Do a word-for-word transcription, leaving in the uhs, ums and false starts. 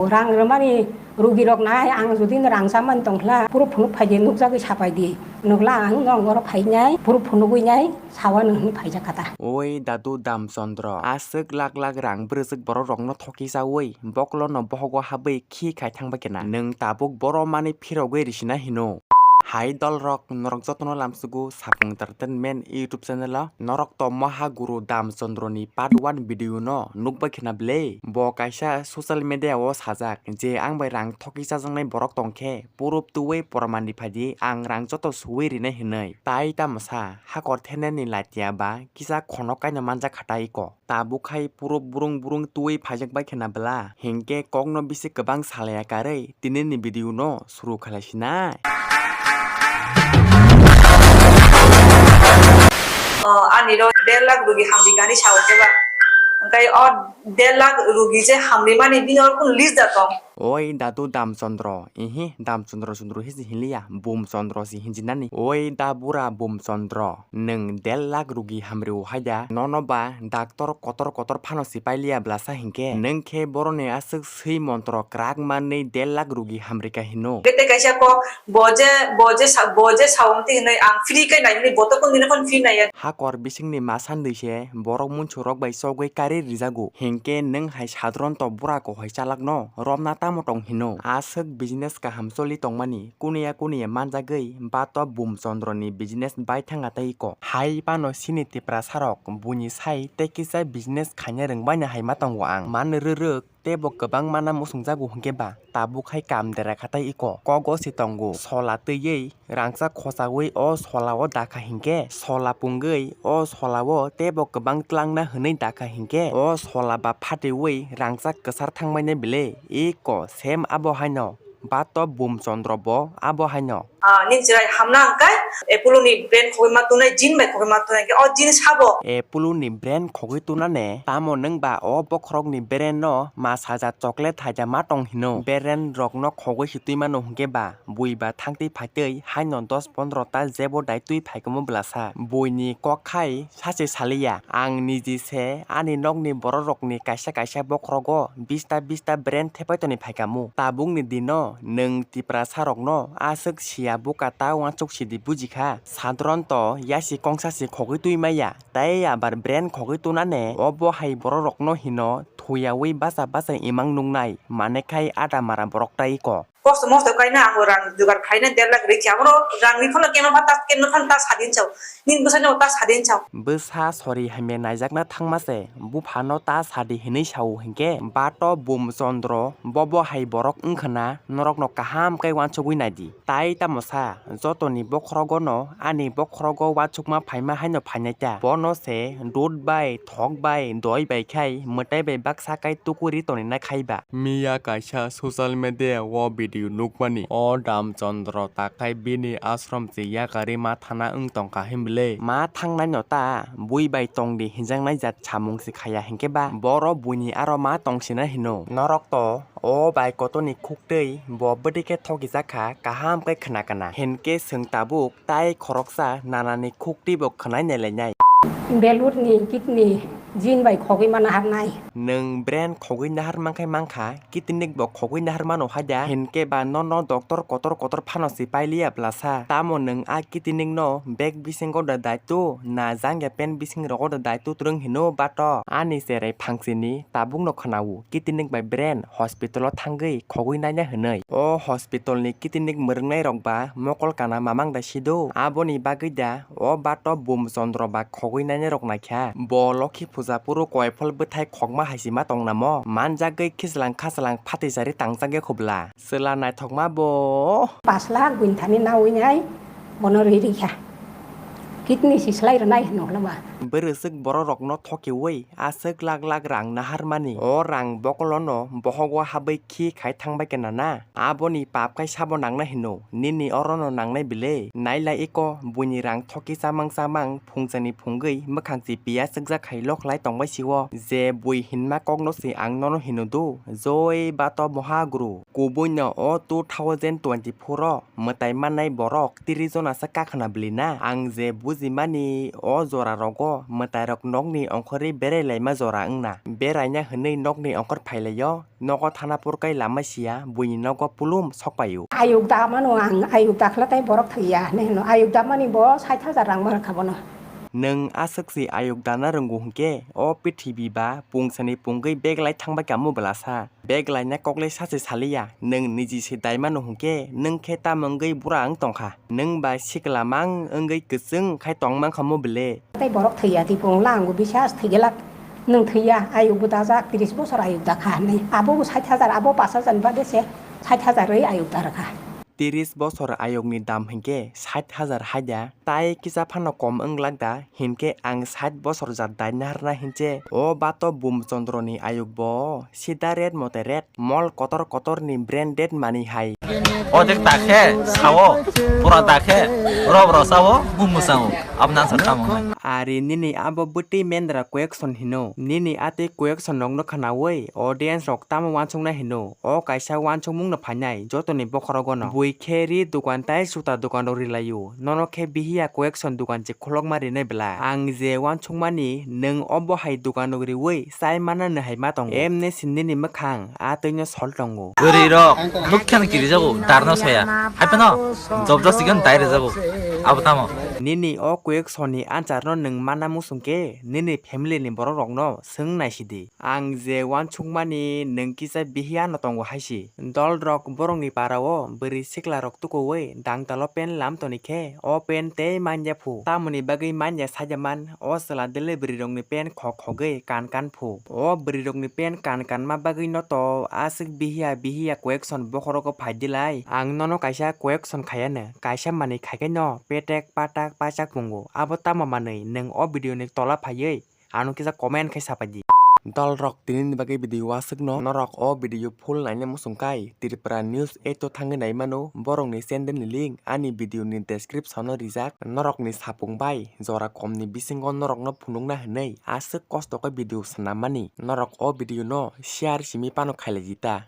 Rang rwmani rugirok nai, ang jodi rang chamani tongkhla, phuru phunuk phaidi nukjagwi sapaidi. Nukla ang nong oro phainai, phuru phunugwi nai, sawa nung hwnwi phaijak kha ta. Oi dadu Damchandra, aswk lak lak rang bwrwswk borok rokno thoki chawi, bokolono bohogo habwi khi khai thangbai kena. Nwng tabuk boro mani phirogwi risina hino. Hai dolrok, norok jotono lamsugo Sapung Entertainment YouTube channel o. Norok to Mahaguru Damchandra ni part one video no nukbai khna ble. Bo kaisa social media o sajak je ang bai rang thoki chajaknai borok tongkhe, proof twiwi porman riphai di, ang rang joto suwi rinai hinwi. Tai tamo sa, hakor thenani latia ba kisa khonok kaino manjak kha tai ko. Tabuk hai proof burung burung twiwi phaijak bai khna bla. Hinkhe kokno bisi kwbang salaya karwi tinini video no suru khalai sinai. O, ani ro der lakh rugi hamri gani sao khe ba. Hwnkhe o der lakh rugi je hamri mani bini oro kunu list da tong. Oi dadu Damchandra, ihi Damchandra Chandra hisi hinliya, Bumchandra si hinjinani. Oi da bura Bumchandra, nwng der lakh rugi hamri o haida, nono ba doctor kotor kotor phano si pailiya blasa hinkhe, nwng khe boroni aswk swi montro kwrak manwi der lakh rugi hamrika hino. Bete kaisa kok, bo je, bo je sa-, bo je sawang twi hinwi ang free khe naimani, bo to kunu dino phano free naiya. Hakor bisingni ma sandwi se borok munsurok bai chogwi karwi rijago. Hinkhe nwng hai sadronto bura kohai chalakno romna tamo tong hino? Aswk business kaham choli tongmani, kuniya kuniya manjagwi bato Bumchandra ni business bai thanga tei ko. Hai pano sini Tiprasa rok buini sai tei kisa business khaina rwngbaino hai ma tongo ang. Man rwrwk tei bo kwbang mana muchungjago hwnkhe ba tabuk hai kam dera khatai iko. Kogo se tongo, sola twiwi rangchak khochawi o sola o dakha hinkhe, sola pungwi o sola o tei bo kwbang twlangna hwnwi dakha hinkhe, o sola ba phatiwi rangchak kwchar thangbainai bile. Iko same abo haino. Bato Bumchandra bo abo haino. Ah, nini chwrai hamna hwnkhe Apollo ni brand khogwi ma tunai, jean bai khogwi ma tunai, o jean sabo. Apollo ni brand khogwi tunane, tamo nwng ba o bokhorok ni brand no ma saja chocolate haida ma tong hino. Brand rok no khogwi si twi mano hwnkhe ba, bui ba thang twi phai twi haino dos pondro ta jebo dai twi phai kamo bwlasa. Bui ni kok khai sachi saliya. Ang niji se ani nokni borok rokni kaisa kaisa bokhorogo bista bista brand thepai toni phaikamo. Tabukni dino nwng Tiprasa rokno aswk siya buka ta uansuk sidi bujikha. Sadronto yasi kongsa si khogwi twi maya, tei abar brand khogwi tunane obo hai borok rokno hino thuyawi bacha bacha imang nuknai, manekhai ada mara borok tai ko. Kosto mosto kaina ang rang jugar khaina der lakh rikha, amo rang ni phano kema pha ta, kema phan ta sadin chao. Nin bwsano ta sadin chao. Bwsa sori hamya naijakna thangma se, buphano ta sadi hinwi sao hinkhe, bato Bumchandra, bobo hai borok wngkhana, norokno kaham khe uansugwi naidi. Tai tamo sa, jotoni bokhorogo no, ani bokhorogo uansukma phaima haino phainai ta. Bono se, dud bai, thok bai, doi bai khai, mwtai bai baksa kai tukuri tonina khaiba. Miya kaisa social media o video nukmani. O Damchandra takhai bini ashram se yakarwi ma thana wng tongkha hinbwle. Ma thangnai no ta bui bai tongdi hinjaknai jat samung se khaya hinkhe ba boro buini aro ma tongsina hino. Norok to o bai kotoni khuktwi bo bwdikhe thokijak kha kaham khe khna kana. Hinkhe swng tabuk tai khoroksa nanani khuktwi bo khwnai nailainai. Belurni kidney jin bai khogwi ma naharnai. Nwng brain khogwi nahar mankhe mankha, kidney bo khogwi nahar mano haida. Hinkhe ba nono doctor kotor kotor phano si pailiya blasa. Tamo nwng a kidney no bag bisingo da daito, na jangya pen bising rogo da daito twrwng hino bato. Ani cherai phangsini tabukno khwnao, kidney bai brain hospital o thangwi khogwi naina hwnwi. O hospital ni kidney mwrwngnai rok ba mokol kana mamang da sido. Aboni bagwi da o bato Bumchandra ba khogwi naina rok naikha. Bo Lokhi puja phuru koiphol bwthai khokma hai si ma tong namo. Manjagwi khichlang khachlang phatisari tangjak ya khobla. Chwla naithokma bo. Pash lakh buini thani nawi nai, bono rwi rikha. Kidney si slai rwnai hwnwi hwnba. Bwrwswk borok rokno thokiwi aswk lak lak rang naharmani. O rang bokolono bohogo habwi khi khai thangbai kena na. Aboni pap khai sabo nangna hino. Nini orono nangnai bile. Naila iko buini rang thoki chamang chamang phungchani phungwi mwkhang chi piya chwkjak khai lokhlai tongbai sio. Je bui hinma kokno se ang nono hino do. Joi bato mohaguru. Kubuino o two thousand twenty-four o mwtai mannai borok tris jona se kakhwna bwlwi na. Ang je bujimani o jora rogo mwtairok nokni ongkhorwi berai laima jora wngna. Beraina hwnwi nokni ongkhor phailaio, nogo thana purkai lama siya, buini nogo pulum sokpaio. Ayuk da mano ang, ayuk dakhla tei borok thwiya hinwi hino. Ayuk da mani bo sait hajar rang ma rwkha bono. Nwng aswk se ayuk dana rwngo hwnkhe, o prithibi ba pungsani pungwi bag lai thangbai kamo bwlasa. Bag laina koklai sachi saliya, nwng niji se dai mano hwnkhe, nwng khe tamo wngwi bura wng tongkha? Nwng ba sikla mang wngwi kwchwng khai tong mankha mo bele? Tei borok thwiya, tei pung lango bisas thwiglak. Nwng thwiya, ayuk bo dajak, tris bosor ayuk dakha hinwi. Abo bo sait hajar, abo pash hajar ni bade se sait hajar rwi ayuk da rwkha. Tris bosor ayukni dam hinkhe sait hajar haida, tai kisa phano kom wnglak da, hinkhe ang sait bosor jat daina harna hinche. O bato Bum Chondroni ayuk bo sida red mote red, mol kotor kotorni branded manwi hai. Odek dakhe sao, pura dakhe, rob rosao, bum mwsango, abo nang sa tamo. Ari nini abo bwtwi mendra collection hino, nini atwi collection rokno khwnawi audience rok tamo uansuknai hino. O kaisa uansukmung no phainai jotoni bokhorogo no. Bui khe ri dukan tai juta dukan rok rilaio. Nono khe bihiya collection dukan se khulokma rinai bwla. Ang je uansukmani nwng obo hai dukan rok riwi chai manani hai ma tongo. Emne sindini mwkhang a twino sol tongo. Uri rok, nuk khe kirijako, darno soya. Hai phano, job job sigon dai rijako. Abo tamo. Nini o collection ni answer no nwng mana musung khe, nini family ni borok rok no swng naisidi. Ang je uansukmani nwng kisa bihiya no tongo haisi. Dol rok borokni para o bwrwi sikla rok tukuwi dangtalo pen lam toni khe o pen tei manya phu. Tamoni bagwi manya sajaman o chwla delivery rokni pen khok khogwi kan kan phu. O bwrwi rokni pen kan kan ma bagwi no to aswk bihiya bihiya collection bokhorogo phai dilai. Ang nono kaisa collection khayano, kaisa manwi khaikhe no petek patak paichak pungo. Abo tamo manwi nwng o video ni tola phaiwi ano kisa comment khai sapai di. Dol rok tini ni bagwi video aswk no, norok o video full naina musung kai Tripura News eight o thangwi nai mano, borok ni channel ni link ani video ni description o rijak, norok ni sapung bai jora kom ni bisingo norok no phunuk na hinwi aswk kosto khe video swnam mani, norok o video no share simi pano khailai di ta.